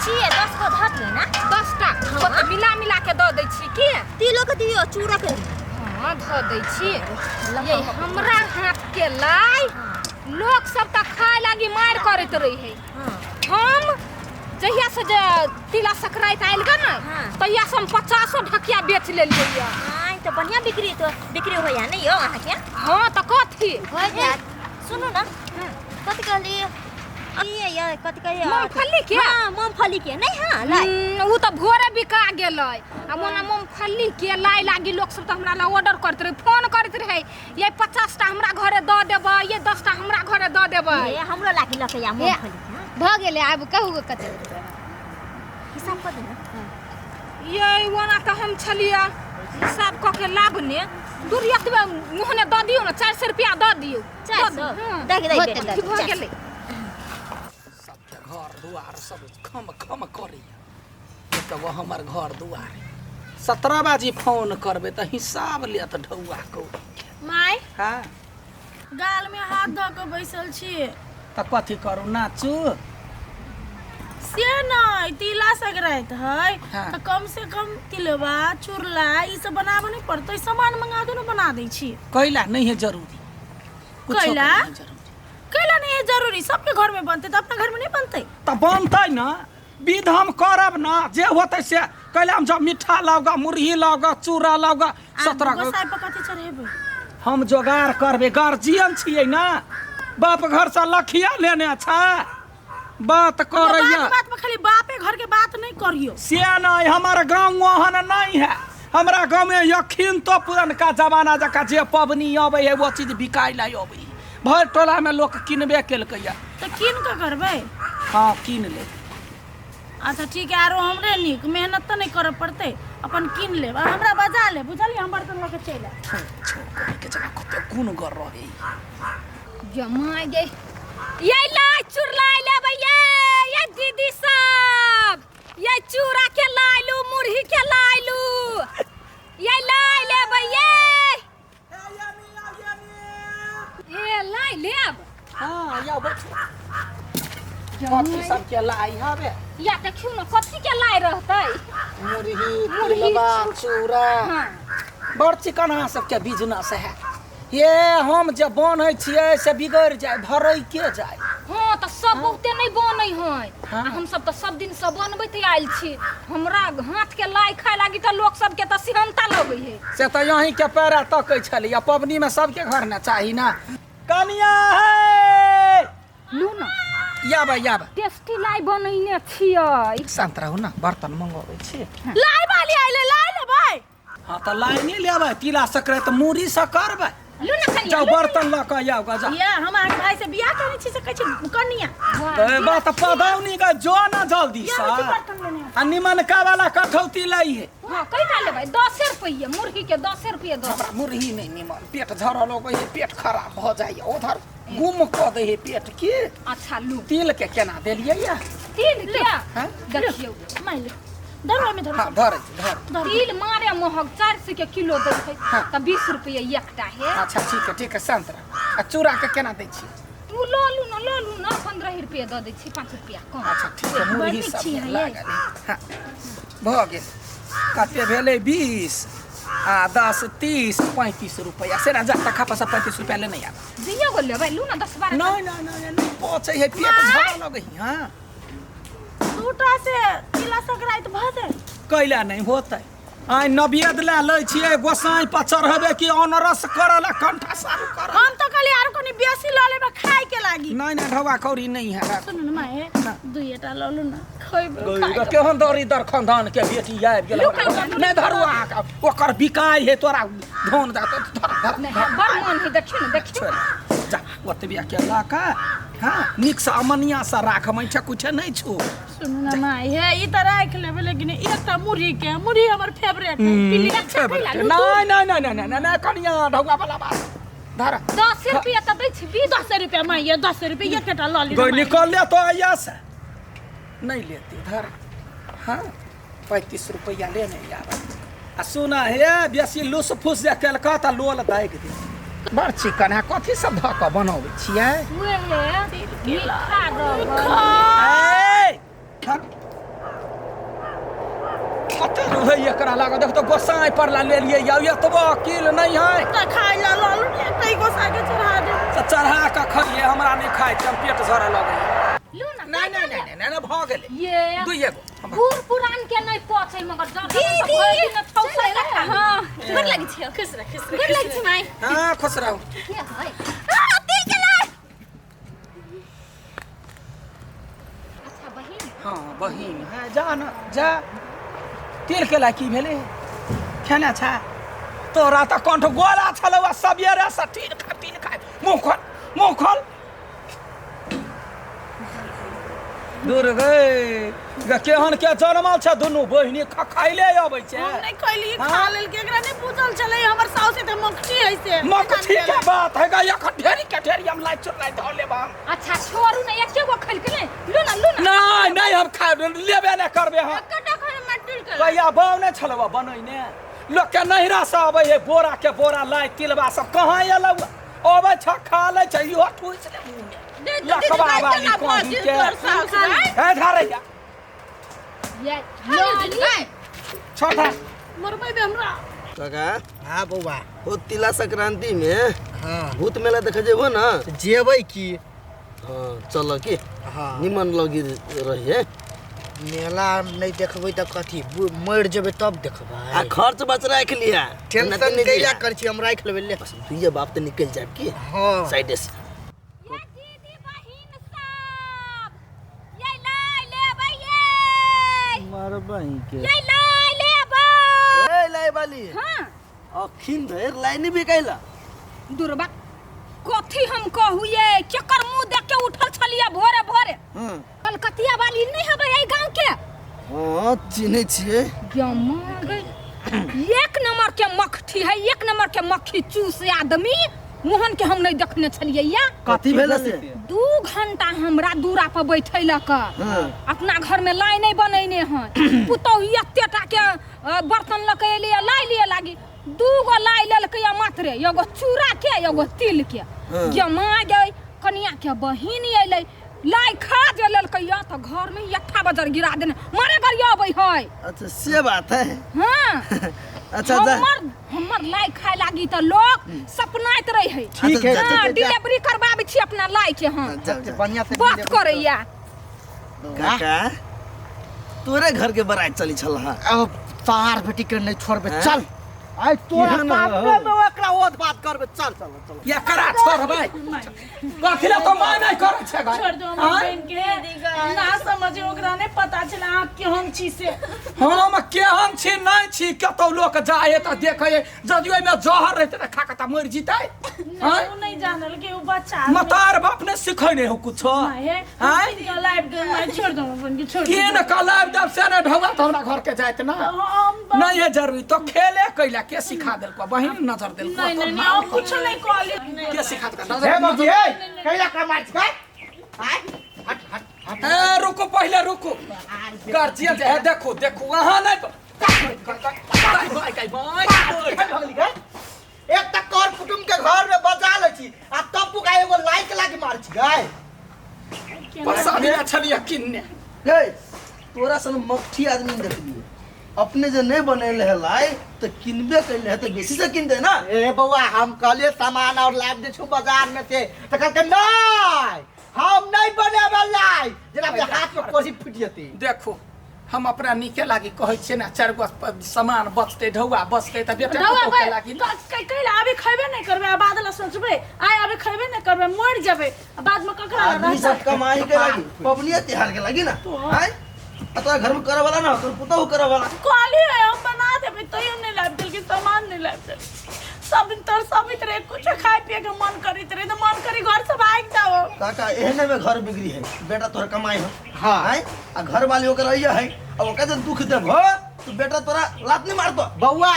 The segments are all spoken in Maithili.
छियै 10 गो धऽ दियौ ने। 10 टा। हाँ। कते मिला मिला के दऽ दै छी की? तिलो के दियौ, चूड़ो के दियौ। हाँ, धऽ दै छी। ये हमरा हाथ के लाइ लोक सब तऽ खाय लागी मारि करैत रहे। हाँ। हम जहिया से जे तिला संक्रांति आयल गे ने, हाँ। तहिया से हम 50 ढकिया बेच लेलियै ये। आइ तऽ बढ़िया बिक्री तो बिक्री होइया ने यौ अहाँके? हाँ, तऽ कथी हो जायत। सुनू ने, कथी कहली ये ये कथी कहिए? मूंगफली के? हाँ, मूंगफली के नहीं? हाँ, लाइ। उ तऽ भोरे बिका गेलै। आ ओना मूंगफली के लाइ लागी लोक सब तऽ हमरा लग ऑर्डर करैत रहै, फोन करैत रहै, ये 50 टा हमरा घरे दऽ देबै, ये 10 टा हमरा घरे दऽ देबै। ए, हमरो लागी लके या मूंगफली के, हाँ। भऽ गेलै, आब कहू गो कते रुपया। हिसाब कऽ दे ने। ये ओना तऽ हम छलियै हिसाब कऽ के लाभ ने दूर एतबे मुहने दऽ दियौ ने, 400 रुपया दऽ दियौ। 400? हाँ। दे दे। होतै। बेटी, अथी भऽ 400। गेलै। सबके घर दुआर सब खम खम करैया। एतऽ हमर घर दुआर 17 बाजी फोन करबै तऽ हिसाब लेत ढौआ कौड़ी। माय। हाँ। गाल में हाथ धऽ कऽ बैसल छी। तऽ कथी करू, नाचू? से नहि, तिला संक्रांति है। हाँ। तऽ कम से कम तिलवा चूरला ई सब बनाबऽ नहि पड़तै? सामान मंगा दू ने, बना दै छी। कैला नहीं है जरूरी कुछो के? कैला? नहीं है जरूरी। कैला नहीं है जरूरी? सबके घर में बनतै तऽ अपना घर में नहीं बनतै? तऽ बनतै ने, विध हम करब ने, जे होतै से। कैला हम जब मिठा लाउगा, मुरही लाउगा, चूड़ा लाउगा, आ 17 गो। गोसाइ पर कथी चढ़ेबै? हम जोगाड़ करबै, गार्जियन छियै ने, बाप घरसँ लखिया लेने छै, बात करैया। बात बात में खाली बापे घर के बात नहीं करियो। से नहीं, हमार गाँव ओहन नहीं है। हमरा गाँव में यखिन तो पुरनका जमाना जकाँ जे पबनी अबै है, वो चीज बिकाय ला अबै है। भरि टोला में लोक किनबे केलकै या। तऽ कीन कऽ करबै? हाँ, कीन ले। अच्छा ठीक है, आरो हमरे नीक मेहनत तऽ नहीं करऽ पड़तै, अपन कीन लेब आ हमरा बजा लेब, बुझलियै? हम बर्तन लऽ कऽ चलि आयब। छोड़ के जगह कते गुणगर रहे। जमा गे, ये लाइ चुरलाइ लेबै ये, ये दीदी सब, ये चूड़ा के लाइलू, मुरही के लाइलू, ये लाइ लेबै ये। ए, लाइ लेब? हाँ, या बैठू। कथी सबके लाई हवे? या देखियौ ने, कथी के लाइ रहतै? मुरही। मुरही। तिलवा, चूड़ा। हाँ। बड़ चिकन अहाँ सबके बिजनेस है ये। हम जे बनै छियै से बिगड़ि जाय, भरै के जाय। हाँ, तऽ सब बहुते नहि बनै है। हाँ। आ हमसब तऽ सब दिन से बनबैत आयल छी। हमरा हाथ के लाइ खाय लागी तऽ लोक सबके तऽ सिहनता लगै है। से तऽ यहीं के पैरा तकै छलियै। पबनीमे सबके घर ने चाही ने। कनिया हे। लू ने। याबा याबा। टेस्टी लाइ बनैने छियै। शान्त रहू ने, बर्तन मंगबै छी। लाइ वाली आइले, लाइ लेबै? हाँ, तऽ लाइ नहि लेबै? तिला संक्रांति मुरही से करबै। लू ने कनिया। जाउ, लू ने। बर्तन लऽ कऽ आउ ग, जाउ। या हम अहाँके भाई से बियाह केने छी से कहै छी कनिया। ए, बात पदौनी के जो ना जल्दी या से। बेटी, बर्तन लेने आ निमनका वाला कठौती लै है। हाँ, कैटा लेबै? 10 रुपये मुरही के, 10 रुपये दस। हमरा मुरही नहि निमन, पेट झरल लगै है, पेट खराब भऽ जाइए, उधर गुम कऽ दै है पेट के। अच्छा, लू। तिल के केना देलियै या? तिल के? हाँ? देखियौ। मानि ले, धरू, ओहिमे धरू। हाँ, धरै छी, धर। धरू। तिल मारे महग, 400 के किलो दै छै। हाँ। तऽ 20 रुपये एकटा हे। अच्छा ठीक है, ठीक है, शान्त रह। आ चूड़ा के केना दै छी? तू लऽ लू ने, लऽ लू ने, 15 रुपये दऽ दै छी, 5 रुपया कम। अच्छा ठीक है। मुरही नीक सब छी अहाँ, लागल है। हाँ, भऽ गेल। कते भेलै? 20 आ 10, 30, 35 रुपैआ। से ना जा तखा पर से 35 रुपैआ लेने आब। दुइयो गो लेबै? लू ने, 10 12। नहीं नहीं नहीं नहीं, पचै है, पेट झरऽ लगै है। हाँ। दूटा से तिला संक्रांति भऽ जाय? कैला नहीं होतै? आइ नबियद लए लै छियै गोसाई पर चढ़ेबै कि अनरस करऽ ला, कंठा सारू करऽ। हम तऽ कहलियै आरो कनि बेसी लऽ लेबै खाय के लागी। नहीं नहीं, ढौआ कौड़ी नहीं है। सुनू ने माय, दुइएटा लऽ लू ने, खैबै। गई, केहन दरी दर खानदान के बेटी आबि गेल हमरा। नहि धरू अहाँके, ओकर बिकाइ है, तोरा धन दे धर धर। नहि, बड़ मन है, देखियौ ने, देखियौ। छोड़, जा, ओतबे के लऽ कऽ, हँ, नीकसँ अमनियासँ राख, मैठे कुठे नहि छू। सुनू ने माय, हे ई तऽ राखि लेबै, लेकिन एकटा मुरही के, मुरही हमर फेवरेट है, प्लीज। नहीं नहीं नहीं नहीं नहीं नहीं, कनिया, ढौआ वाला बात धर। 10 रुपया तऽ दै छी, 20। 10 रुपया माय, ये 10 रुपया एकटा लऽ लिअ। गई, निकल ले तो आइया से नहीं लेती, धर। हाँ, 35 रुपया ले नहीं आब। आ सुना हे, बेसी लुस फुस जे केलक तऽ लोल दागि दे। बड़ चिकन है। कथी सब धऽ कऽ बनबै छियै? उहे मिठा रहल। ए, धर। है एकरा लागल, देख तो गोसाई पर ला लेलियै या एतबो अकील नहीं है। तऽ खाय ला लऽ लू ने एकटा गोसाई के चढ़ा दे। तऽ चढ़ा कऽ खइए, हमरा नहि खाइ छै, हम पेट झरऽ लगैए। लू ना। नहि नहि नहि नहि नहि, भऽ गेलै। ये दुइए गो। बूढ़ पुरान के नहीं पचै मगर जब दीदी ठौसा चल, हाँ, गोर लगै छियौ। खुश रह, खुश रह। गोर लगै छी माय। हाँ, खुश रहू। के है? आ, तिल के लाइ। अच्छा बहिन। हाँ बहिन है, जा न जा। तिल के लाइ की भेलै? खेने छ तोरा तऽ कंठ गोला छलौ आ सबेरे से टीन खा टीन खा। मुँह खोल, मुँह खोल। दूर गे गे, केहन के जनमल छै दुनू बहिनी, खखाइले अबै छै। हम नहि खैली, हाँ? खा लेलकै, एकरा नहि बुझल छलै हमर साउस एते मकठी है से। मकठी के बात है गा, एखन ढेरी के ढेरी हम लाइ चुर लाइ धऽ लेब हम। अच्छा छोड़ू ने, एके गो खैलकै ने। लू ना, लू ना। नहि नहि, हम खा लेबे नहि करबे हम। कटा खाना मटुर के। कहिया बाउ नहि छलौ बनैने? लोक के नैहरा से अबै है बोरा के बोरा लाइ तिलबा सब, कहाँ एलौ? अबै छ खा लै छ, इहो ठुसि ले मुँह मे। लखबा वाली कहीं के हे धारैया। ये लाली छोटा मरबै दे हमरा। काका। हाँ बौआ। हो तिला संक्रांति में हाँ भूत मेला देखे जेबो ना? जेबै की। हाँ चल की। हाँ निमन लगी रही है। मेला नहीं देखबै तऽ कथी मरि जेबै तब देखबै। आ खर्च बच राख लिया। टेंशन कैला कर छी, हम राखि लेबै ले। बस दुइये बाप तऽ निकल जाब की। हाँ साइड से। ये दीदी बहिन सब ये लाइ लेबै ये। मरबही के। ये लाइ लेबै। ए लाई वाली। हाँ अखिन धरि लाइन बिकैला। दुर्बा कथी हम कहू ये, केकर मुंह देख के उठल छलियै भोरे भोरे? कलकतिया वाली नहीं हबै एहि गांव के? हाँ चिन्है छियै। एक नंबर के मक्खी है, एक नंबर के मक्खी चूस आदमी, मोहन के हम नहीं देखने छलियै या। कथी भेल से? 2 घंटा हमरा दूरा पर बैठैलक। अपना घर में लाइ नहीं बनैने हैं। पुतहु एते टा के बर्तन लऽ के एलियै, लाइ लिए लागी। 2 गो लाइ लेलकै मात्रे, एगो चूड़ा के एगो तिल के। गे माँ गे, कनिया के बहिन एलै, लाइ खा जे लेलकै या तऽ घर में 8 बजर गिरा देने मारे गरिया अबै है। अच्छा से बात है। हाँ अच्छा जा। हमर लाइ खाय लागी तऽ लोग सपनाइत रहै है। ठीक है। हाँ डिलीवरी करबाबै छी अपना लाइ के। हाँ बढ़िया से बात करैया। काका तोरे घर के बरात चली छल। हाँ अब तार बेटी के नहीं छोड़बे, चल आई तोरा सामने में ओकरा ओत बात करबे, चल चल चल। एकरा छोड़बै कथी ला तो माय नहि करै छै गाय। छोड़ दो हमर बहिन के, ना समझे ओकरा नहीं पता छलै अहाँ केहन छी से। हम केहन छी नहि छी, कतौ लोक जाए तऽ देखै, यदि ओहिमे जहर रहतै तऽ खा कऽ तऽ मरि जितै। नहीं, उ नहीं जानल कि उ बच्चा मतार बाप ने सिखै हो कुछो। आँय छोड़ दो हमर बहिन के, छोड़ दो। के न कलाब जब से ने ढौआ तऽ हमरा घर के जाइत ना। नहीं है जरूरी तो खेले कैला के सिखा देलको बहिन, नजर देलको। नहीं नहीं नहीं, हम कुछ नहीं कहली। के सिखा देलको? हे बाबू ए कैला का मार छै? हट हट हट। ए रुको, पहले रुको, गार्जियन जे है देखो देखो अहाँ नहीं एक तक कर कुटुम के घर में बजा लै छी आ तब पुका एगो लाइक लागी मार छी गाय। प्रसादी छलियै किन्ने। हे तोरा सन मक्खी आदमी देखलियै, अपने जे नहीं बनेले है लाई तो किनबे कैले है तो बेसी से किन दे ना। ए बौआ हम कहलिए सामान और लाब दे छु बाजार में से, त कहलकै नहीं हम नहीं बनेबे लाई, जेना के हाथ में कोसी फूट जेतै। देखो हम अपना नीके लागी कहै छियै ना, 4 गो सामान बचतै, ढौआ बचतै तऽ बेटा पुतहु के लागी ना। कैला अभी खैबे नहीं करबै आ बाद ला सोचबै, आइ अभी खैबे नहीं करबै मर जेबै आ बाद में ककरा आदमी सब कमाई के लागी पबनिया तिहार के लागी ना। आय आ तोरा घर में करे वाला ना, तोर पुतहु करे वाला। कहली हम बना देबै तैयो नहीं लाबि देलकै, सामान नहीं लाबि देलकै। सब दिन तरसबैत रहे, कुछ खाय पिए के मन करैत रहे तऽ मन करी घर से भागि जाओ। काका एहने में घर बिगड़ी है, बेटा तोहर कमाई हो। हाँ आय आ घर वाली ओकर अइया है, आ ओकरा जब दुख देबो तो बेटा तोरा लात नहीं मारतो। बौआ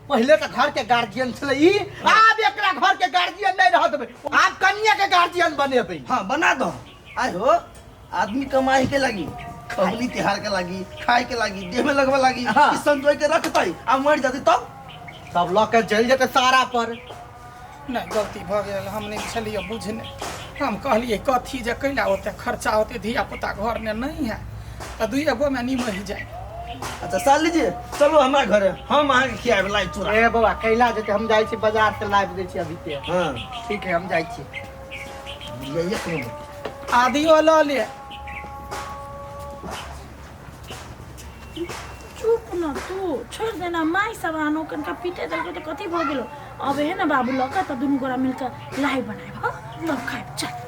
पहले तो घर के गार्जियन छलै ई, आब एकरा घर के गार्जियन नहीं रह देबै, आब कनिया के गार्जियन बनेबै। हाँ बना दो। आय हो आदमी कमाई के लागी, पबनी तिहार के लागी, खाए के लागी, देह में लगवा लागी, हाँ। ई संजोय के रखतै आ मर जाती तब सब लऽ के चलि जेतै सारा पर। नहीं गलती भऽ गेल, हम नहीं छलियै बुझने, हम कहलियै कथी जे कैला ओते खर्चा होते, धिया पुता घर में नहीं है तऽ 2 गो में निमहि जाय। अच्छा साली जी चलू हमरा घरे, हम अहाँके खियाएब लाई चूड़ा। ए बौआ कैला जेतै, हम जाइ छी बाजार से लाबि दै छी अभी के। हाँ ठीक है, हम जाइ छी। ये एक नंबर। आदियो लऽ ले। चुप न तू, छोड़ देना। माय सब आनो कनका पीटे देलको तऽ कथी भऽ गेलो? अब हे ने बाबू लऽ कऽ तऽ दुनू गोरा मिलके लाई बनायब। हाँ, तब खायब। चल।